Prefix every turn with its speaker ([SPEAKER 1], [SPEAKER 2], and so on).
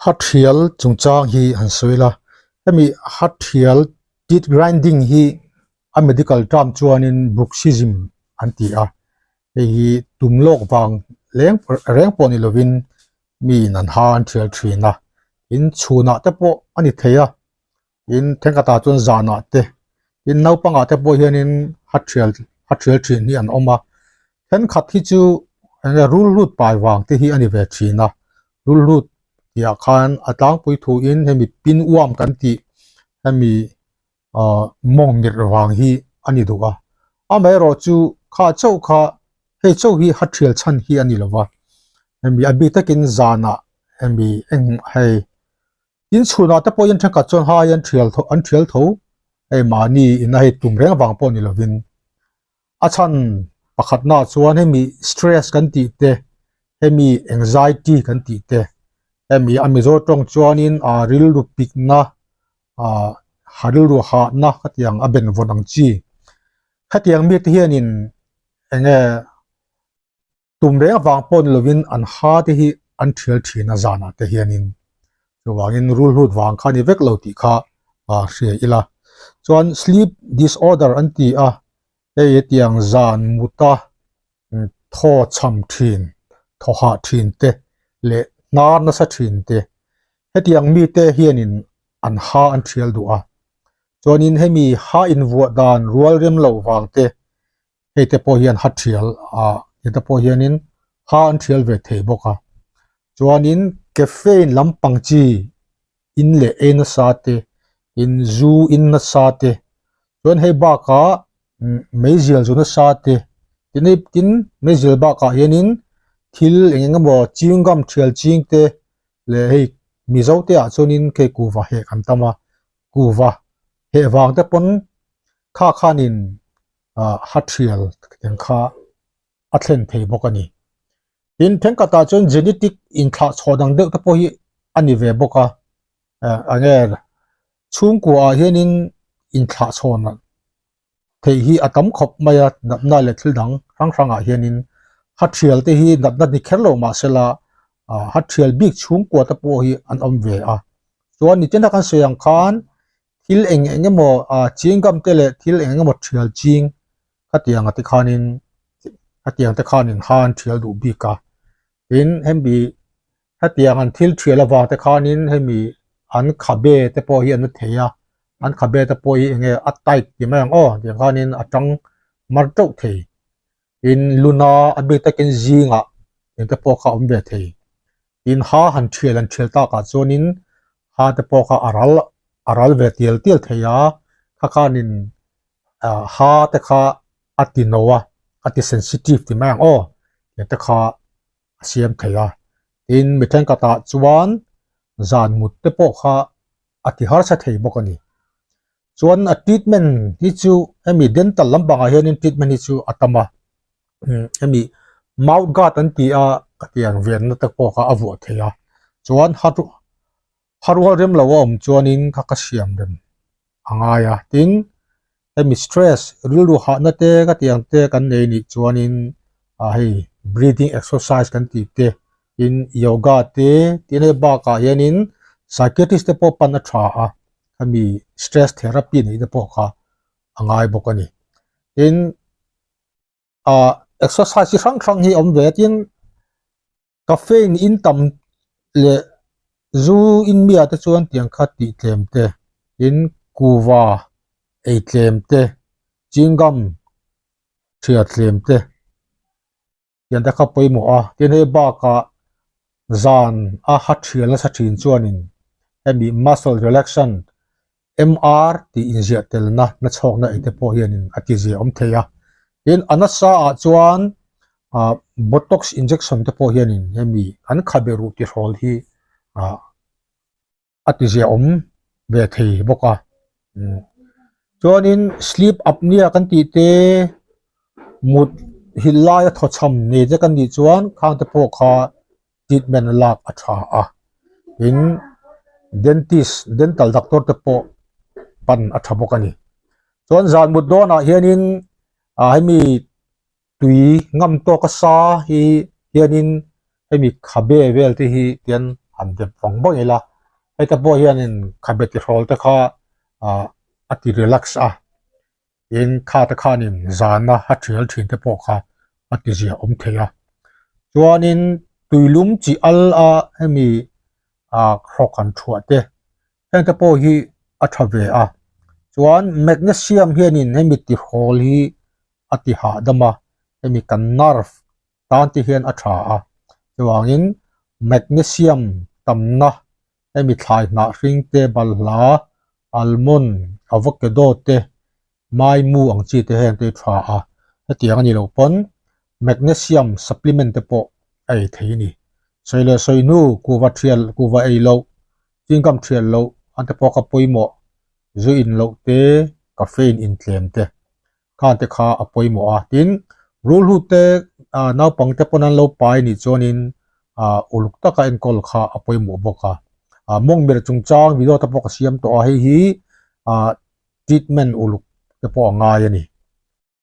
[SPEAKER 1] Hathial chungchang hi han sawi la, hemi hathial teeth grinding hi a medical term chuanin bruxism an ti a, hei hi tum lawk vang leng reng pawh ni lovin miin an ha an thial thin a, tin chhunah te pawh a ni thei a, tin thenkhatah chuan zanah te tin naupangah te pawh hianin ha thial ha thial thin hi an awm a thenkhat hi chu enge rul hlut pai vang te hi a ni ve thin a rul hlut tih ah khan a tlangpui thu in hemi pin uam kan tih hemi ah mawng mirh vang hi a ni duh a amaherawhchu kha chauh kha hei chauh hi ha thial chhan hi a ni lo va hemi a bik takin zanah hemi eng hei. Tin chhunah te pawhin thenkhat chuan hai an thial tho an thial tho hei mahni ina hei tum reng vang pawh ni lovin a chhan pakhatnaah chuan hemi stress kan tih te hemi anxiety kan tih te hemi a mizo tawng chuanin ah rilru pikna ah ha rilru hahna khatiang a benvawn ang chi hetiang mite hianin eng nge. Tum reng avang pawh ni lovin an ha te hi an thial thin a zanah te hianin chuvangin rul hlut vang kha ni vek lo tih kha hria ila. Chuan sleep disorder an ti a, hei hetiang zan muta thaw cham thin, thaw hah thin te leh hnar nasa thin te hetiang mite hianin an ha an thial duh a. Chuanin hemi ha invuah dan rual rem loh vang te hei te pawh hian ha thial ah hei te pawh hianin ha an thial ve thei bawk a chuanin caffeine lampang chi in leh ei nasa te tin zu in nasa te chuan hei bakah meizial zu nasa te tin hei tin meizial bakah hianin thil eng eng emaw chewing gum thial ching te leh hei mizo te ah chuanin hei kuhva heh kan tam a kuhva heh vang te pawn kha khanin ah ha thial eng kha a thlen thei bawk a ni. Tin, thenkhatah chuan genetic inthlah chhuah dang deuh te pawh hi a ni ve bawk a, eh eng nge chhungkua ah hianin inthlah chhawn theih hi a tam khawp mai a, natna leh thil dang hrang hrang ah hianin ha thial te hi natna ni kher lo mahsela ah ha thial bik chhungkua te pawh hi an awm ve a. Chuan nitin a kan sawi ang khan thil eng eng emaw ah chewing gum te leh thil eng eng emaw thial ching khatiang te khanin khatiang te khanin ha an thial duh bik a tin hemi hetiang an thil thial avang te khanin hemi an khabe te pawh hi an la thei a an khabe te pawh hi eng nge a tight ti mai ang aw tiang khanin a tang mar teuh thei tin luna a bik takin zingah eng te pawh kha a awm ve thei tin ha han thial an thial takah chuanin ha te pawh kha a ral a ral ve tial tial thei a kha khanin ah ha te kha a ti no a a ti sensitive ti mai ang aw tih te kha a siam thei a tin mi thenkhatah chuan zan mut te pawh kha a ti harsa thei bawk a ni. Chuan a treatment hi chu hemi dental lampangah hianin treatment hi chu a tam a hemi mouth guard an ti a ka ti ang venna te pawh kha a vuah thei a chuan ha ha rual rem lo a awm chuanin kha ka siam rem a ngai a tin hemi stress rilru hahna te ka ti ang te kan nei nih chuanin ah hei breathing exercise kan tih te tin yoga te tin hei bakah hianin psychiatrist te pawh pan a tha a hemi stress therapy neih te pawh kha a ngai bawk a ni tin ah exercise chi hrang hrang hi a awm ve a tin caffeine in tam leh zu in mi ah te chuan tiang kha tih tlem te tin kuhva ei tlem te chewing gum thiat tlem te. Tiang te kha pawimawh a, tin hei bakah zan a ha thial nasa thin chuanin hemi muscle relaxant MR tih inziah telna na chhawkna ei te pawh hianin a ti zia awm thei a, tin a nasa ah chuan ah botox injection te pawh hianin hemi an khabe ruh tihrawl hi ah a ti zia awm ve thei bawk a chuanin sleep apnea kan tih te mut hil laia thaw cham nei te kan nih chuan khang te pawh kha treatment lak a tha a tin dentist dental doctor te pawh pan a tha bawk a ni chuan zan mut dawnah hianin ah hemi tui ngam tawk a sa hi hianin hemi khabe vel te hi tian han dep vang vang ila heta pawh hianin khabe tihrawl te kha ah a ti relax a tin kha te khanin zana a thial thin te pawh kha a ti zia awm thei a chuanin tuilum chi al a hemi ah hrawk an thuah te heng te pawh hi a tha ve a chuan magnesium hianin hemi tihrawl hi a ti hahdam a hemi kan nerve tan te hian a tha a chuvangin magnesium tamna hemi thlai hnah hring te balhla almond avocado te maimu ang chi te heng te hi tha a hetiang a ni loh pawn magnesium supplement te pawh a ei thei a ni sawi leh sawi hnu kuhva thial kuhva ei loh chingkam thial loh an te pawh kha pawimawh zu in loh te caffeine in tlem te. khan te kha a pawimawh a tin rulhut te ah naupang te pawn an lo pai nih chuanin ah uluk taka enkawl kha a pawimawh bawk a ah mawngmir chungchang video te pawh ka siam tawh a hei hi ah treatment uluk te pawh a ngai a ni.